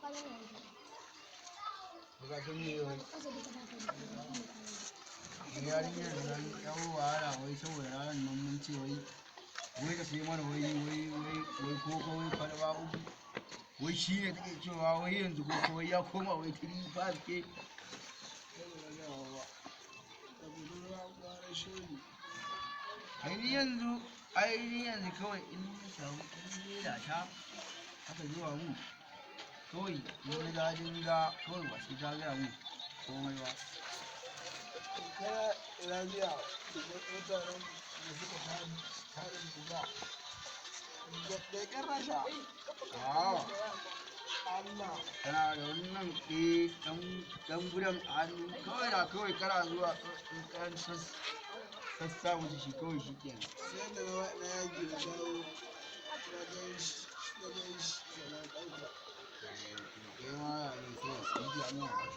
Ka san me wai? Yarinyar nan yan wahala wai saboda ranar nan mun ce wai wai ka sai mana wai wai wai wai koko wai kwalba 3, wai shi ne take cewa wai yanzu koko wai ya koma wai 3 5K. Ai ni yanzu, ai ni yanzu kawai in na samu ɗan leda ta aka zuwa mu kawai, in na ga dinga kawai ba sai ta gaya mu komai ba. Kana lafiya mutanen da suka tarin buga da ƙarasha. Ah. Allah. Kana da wannan eh dan dan gudan a hannu kawai da kawai kana zuwa in kan sassa musu shi kawai shi kenan. Sai da na yage na dawo na gan shi na gan shi da na ɗauka. Kai ma ya ne sai su yi.